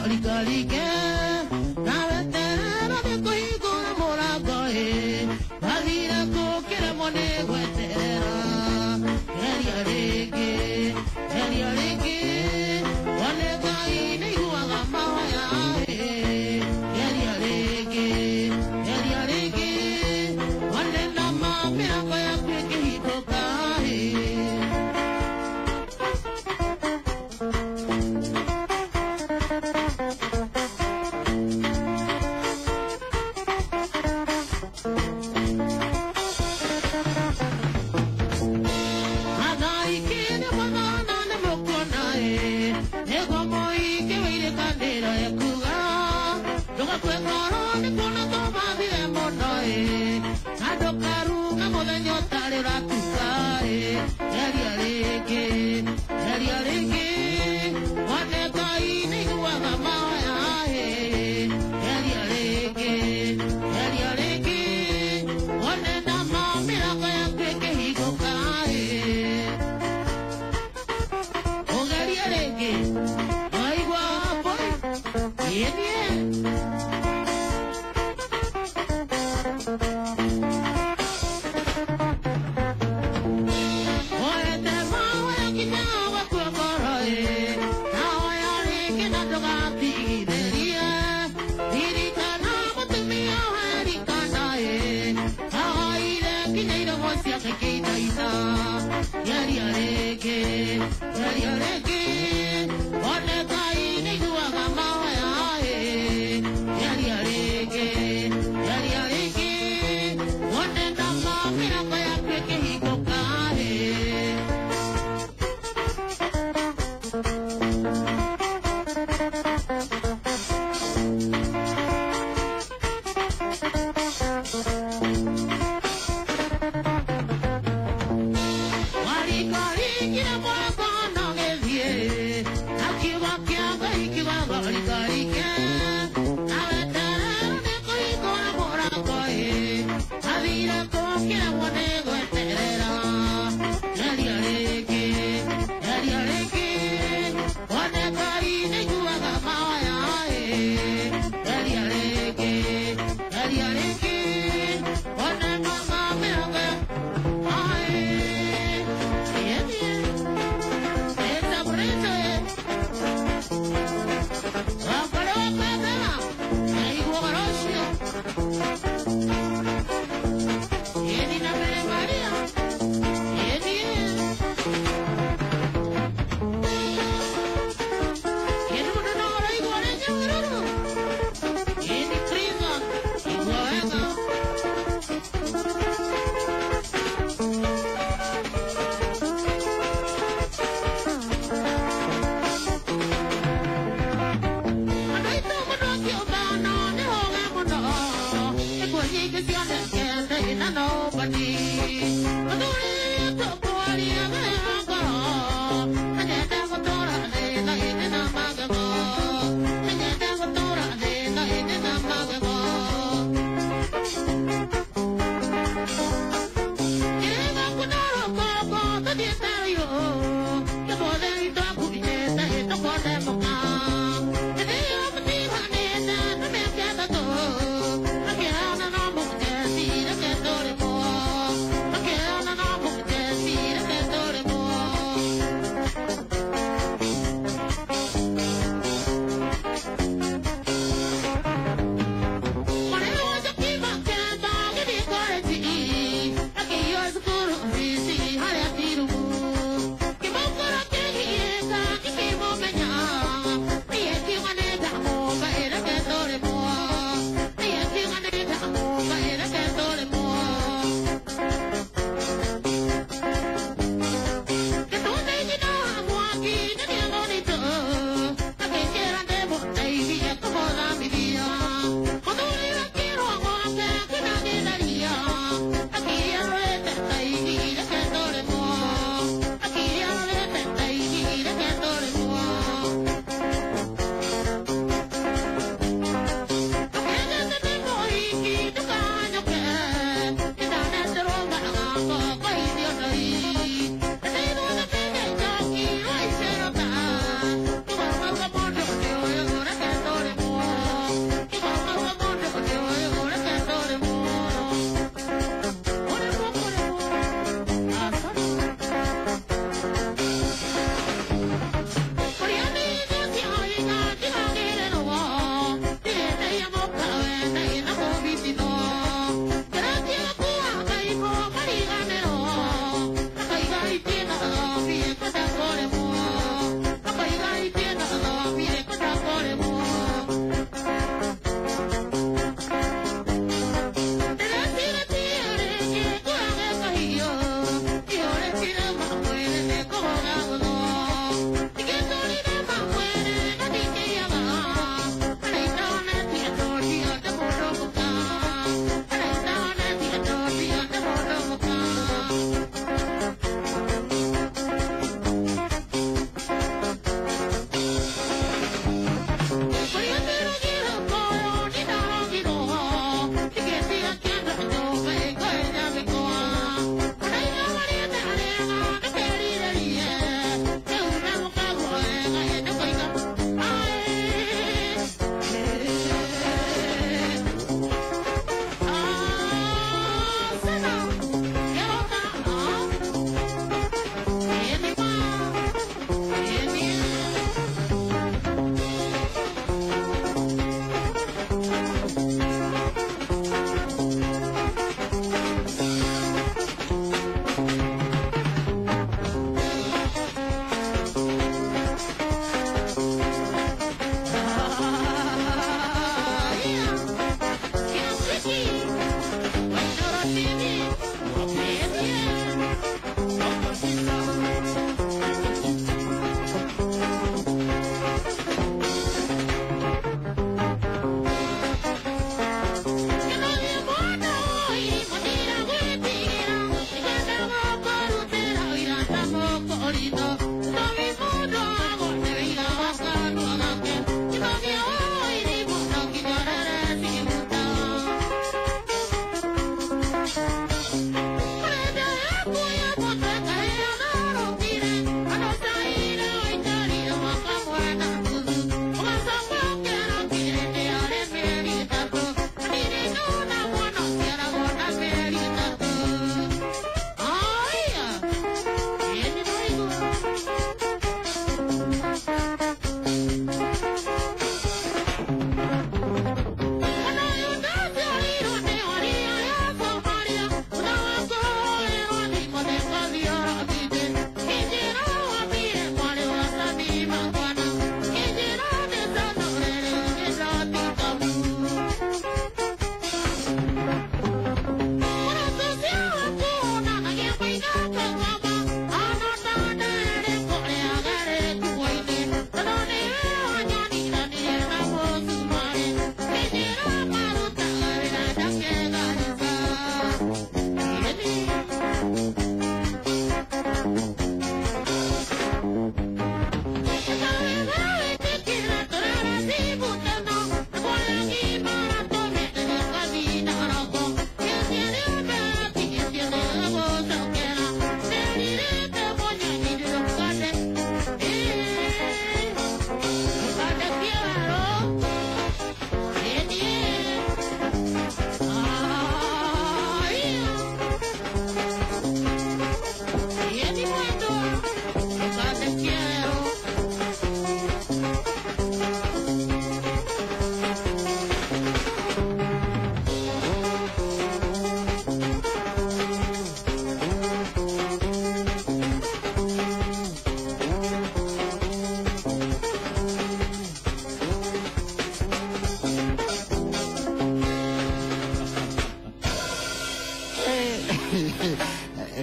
Rikarike nawe terera nĩ kũhingũra mũrango ĩ wathire kũkĩremwo nĩ gweterera geria rĩngĩ geria rĩngĩ wone Ngai nĩ aiguaga mahoya ĩ geria rĩngĩ geria rĩngĩ wone nama mĩrango yaku ĩkĩhingũka ĩ.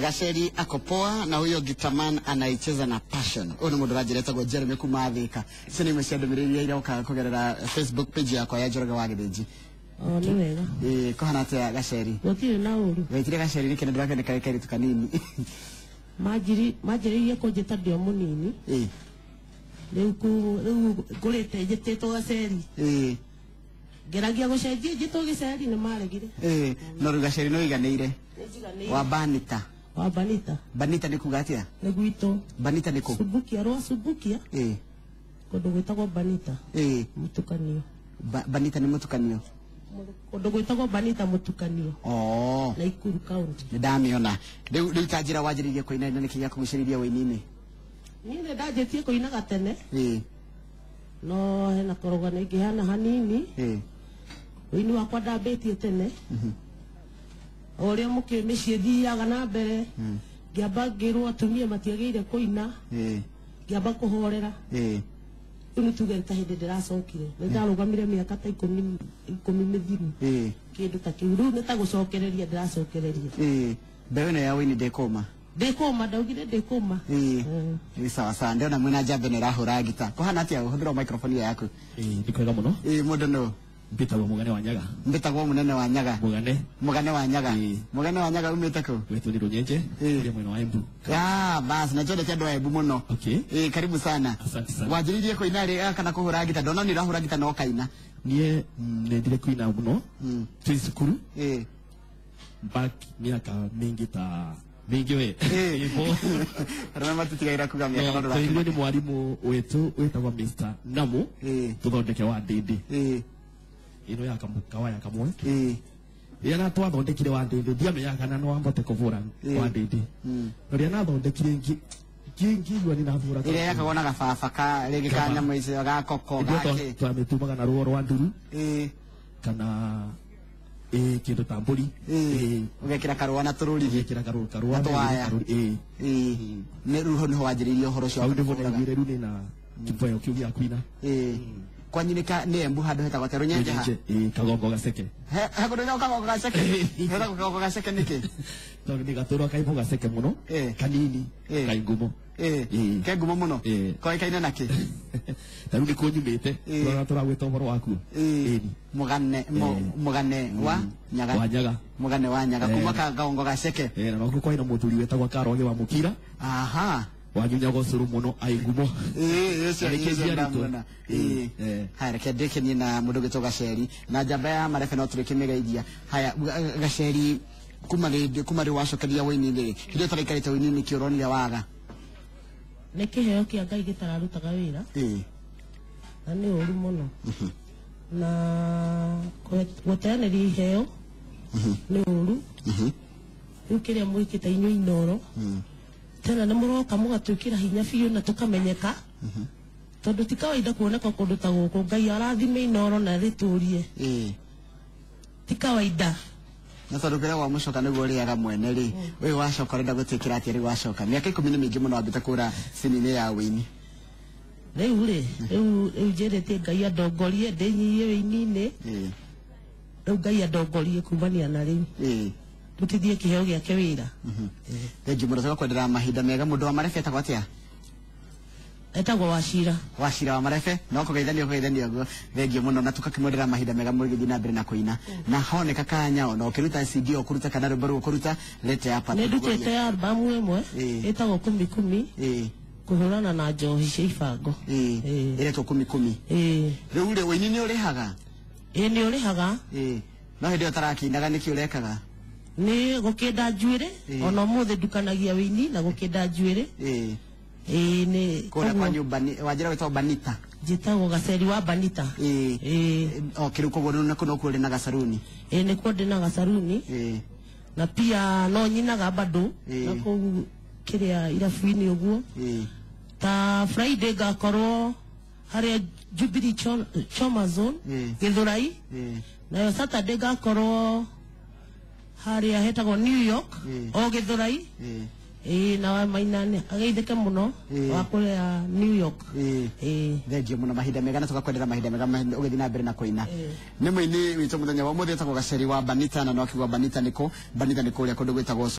Gaceri akopoa na huyo gitaman anaicheza na passion. Huyo ni mundu ranjiretagwo Jeremy kuma Thika. Icio nĩ imwe cia ndũmĩrĩri iria iroka kũgerera Facebook page yakwa ya Njoroge wa Gĩthĩnji. O nĩ wega. Ĩĩ kũhana atĩa Gaceri? Gũtirĩ na ũru. Wetire Gaceri nĩkĩ? Nĩ ndĩrakĩoneka karĩ kairĩtu kanini. Manjĩrĩirie kũnjĩta ndĩ o mũnini. Ĩĩ. Rĩu ngũrĩte njĩtĩtwo Gaceri. Ĩĩ. Ngeragia gũcenjia njĩtwo Gĩceri nĩ maregire. Ĩĩ, no rĩu Gaceri nĩ ũiganĩire. Nĩ njiganĩire. Wa Banita. Wa Banita. Banita nĩ kuga atĩa? Nĩ gwitũ. Banita nĩ kũ? Subukia, rwa Subukia. Ĩĩ. Kũndũ gwĩtagwo Banita. Ĩĩ. Mũtukanio. Banita nĩ mũtukanio? Kũndũ gwĩtagwo Banita mũtukanio. Oh. Nakuru County. Nĩ ndamĩona. Rĩu ta njĩra wanjĩrĩirie kũina na nĩkĩ gĩakũgucĩrĩria ũini-inĩ? Niĩ nĩ ndanjĩtie kũinaga tene. Ĩĩ. No hena kũrũgana ingĩhana hanini. Ĩĩ. Ũini wakwa ndambĩtie tene. O ũrĩa mũkĩ mĩciĩ thiaga na mbere. Ngĩamba ngĩrwo atumia matiagĩrĩire kũina. Ĩĩ. Ngĩamba kũhorera. Ĩĩ. Rĩu nĩ tuge ta hĩndĩ ndĩracokire. Nĩ ndarũgamire mĩaka ta ikũmi mĩthiru. Ĩĩ. Kĩndũ ta kĩu. Rĩu nĩ ta gũcokereria ndĩracokereria. Ĩĩ. Mbeũ ĩno ya ũini ndĩkũma? Ndĩkũma, ndaugire ndĩkũma. Ĩĩ. Ĩĩ, sawa sawa. Ndĩrona mwĩna njamba ĩno ĩrahũra ngita. Kũhana atĩa? Hũthĩra microphone ĩyo yaku. Ĩĩ, nĩ kwega mũno. Ĩĩ, mũndũ nũ? Mbĩtagwo Mũgane wa Nyaga. Mbĩtagwo Mũnene wa Nyaga. Mũgane. Mũgane wa Nyaga. Mũgane wa Nyaga umĩte kũ? Gwitũ nĩ Rũnyenje, kũrĩa mwena wa Embu. Ah, bas, na njendete andũ a Embu mũno. Okay. Ĩĩ, karibu sana. Asante sana. Wanjĩrĩirie kũina rĩ kana kũhũra ngita? Ndona nĩ ũrahũra ngita na ũkaina. Niĩ nendire kũina mũno. Twĩ cukuru. Ĩĩ. Back miaka mĩingĩ ta mĩingĩ we. Ĩĩ. Arũme matitigaira kuga mĩaka no ndũrakĩmaka. Nĩ mwarimũ witũ wĩtagwo Mr. Namu. Ĩĩ. Tũthondeke wa ndĩndĩ. Ĩĩ. Ino ya kawaya kamwe. Ĩĩ. Rĩrĩa na twathondekire wa ndĩndĩ ndiamenyaga kana no ahote kũbũra wa ndĩndĩ. No rĩrĩa nathondekire ngĩigua nĩ ndabũra. Ĩrĩa yakagwo na gababa ka rĩngĩ ka nyamũ icio ga koko gakĩ. Twamĩtumaga na ruo rwa nduru. Ĩĩ. Kana ĩĩ kĩndũ ta mbũri. Ĩĩ. Ũgekĩra karũa na tũrũrigi. Ũgekĩra karũa na tũwaya. Ĩĩ. Ĩĩ. Nĩ rĩu hau nĩho wanjĩrĩirie ũhoro ũcio wa Hau nĩho kũbũraga. ndaiguire rĩu ndĩna kĩbeo kĩu gĩa kũina. Ĩĩ. Kwanyu nĩ Embu handũ hetagwo atĩa? Rũnyenje ha? Ĩĩ, Kagongo Gaceke. He kũndũ gwĩtagwo Kagongo Gaceke? Hetagwo Kagongo Gaceke nĩkĩ? Tondũ nĩ gatũrwa kaimbo gaceke mũno. Ĩĩ. Kanini. Ĩĩ. Kai ngumo. Ke ngumo mũno. Ĩĩ. Koĩkaine na kĩ? Ta rĩu nĩ kũnyumĩte tũrona tũragwĩta ũhoro waku. Ĩĩ. Ĩni. Mũgane mũgane wa Nyaga. Wa Nyaga. Mũgane wa Nyaga kuma kagongo gaceke. Na nokuo kwarĩ na mũthuri wetagwo Karoge wa Mũkira. Aha. Wanyunyaga ũcũrũ mũno aĩ ngumo. Ĩĩ, ũcio Arĩkia ũcio njiarĩtwo. ndamuona. Ĩĩ. Haya, reke ndĩkenie na mũndũ ũgĩtwo Gaceri na njamba ya marebe no tũrĩkĩmĩgeithia. Haya, Gaceri, kuma rĩndĩ kuma rĩ wacokeria wĩini-rĩ, hĩndĩ ĩyo ũtaraikarĩte wĩini-inĩ nĩkĩ ũronire waga? Nĩ kĩheo kĩa Ngai gĩtararutaga wĩra. Ĩĩ. Na nĩ ũru mũno. Na gũteanĩria iheo nĩ ũru. Rĩu kĩrĩa mwĩkĩte inyuĩ Inooro, tena nĩ mũroka mũgatwĩkĩra hinya biũ na tũkamenyeka, tondũ ti kawaida kuoneka kũndũ ta gũkũ. Ngai arathime Inooro na rĩtũrie. Ĩĩ. Ti kawaida. Na tondũ kũrĩa wa mũcoka nĩguo ũrĩaga mwene rĩ, ũyũ wacoka ũrenda gũtwĩkĩra atĩa rĩu wacoka? Mĩaka 10 nĩ mĩingĩ mũno wambĩte kũra cini-inĩ ya wĩini. Rĩu rĩ, rĩu njĩrĩtie Ngai andongorie ndĩnyihie wĩini-inĩ. Ĩĩ. Rĩu Ngai andongorie kumania na rĩu. Ĩĩ. Rutithie kĩheo gĩake wĩra. Thengiũ mũno, tũgakwendera mahinda mega. Mũndũ wa marebe etagwo atĩa? Etagwo Wacira. Wacira wa marebe, no kũgeithania ũkũgeithania ũguo. Thengiũ mũno, na tũgakĩmwendera mahinda mega mũgĩthiĩ na mbere na kũina. Na honeka kanya ona ũkĩruta CD ũkũruta kana rwĩmbo rũu ũkũruta, lete hapa. Nĩ ndutĩte albamu ĩmwe ĩtagwo Kumi Kumi. Ĩĩ. Kũhũrana na njohi cia ibango. Ĩĩ. Ĩretwo Kumi Kumi. Ĩĩ. Rĩu rĩ, wĩini nĩ ũrĩhaga? Ĩĩ, nĩ ũrĩhaga. Ĩĩ. No hĩndĩ ĩyo ũtarakĩinaga nĩkĩ ũrekaga? Nĩ gũkĩnda njuĩrĩ. Ona ũmũthĩ ndukanagia wĩini na gũkĩnda njuĩrĩ. Ĩĩ. Ĩĩ, nĩ kũrĩa kwa nyũmba wanjĩra wĩtagwo Banita. Njĩtagwo Gaceri wa Banita. Ĩĩ. Ĩĩ. O kĩrĩu koguo nĩ kũu nokuo ũrĩ na gacaruni? Ĩĩ, nĩkuo ndĩ na gacaruni. Ĩĩ. Na pia no nyinaga bado na kũu kĩrĩa irabu-inĩ ũguo. Ĩĩ. Ta Friday ngakorwo harĩa Jubilee Choma Zone, Gĩthũrai. Ĩĩ. Nayo Saturday ngakorwo harĩa hetagwo New York, o Gĩthũrai. Ĩĩ. Ĩĩ, na wa Maina ageithĩke mũno wa kũrĩa New York. Ĩĩ. Ĩĩ. Thengiũ mũno, mahinda mega, na tũgakwendera mahinda mega ũgĩthiĩ na mbere na kũina. Nĩ mũini witũ mũthenya wa ũmũthĩ etagwo Gaceri wa Banita, na no akiuga Banita nĩkũ? Banita nĩ kũrĩa kũndũ gwĩtagwo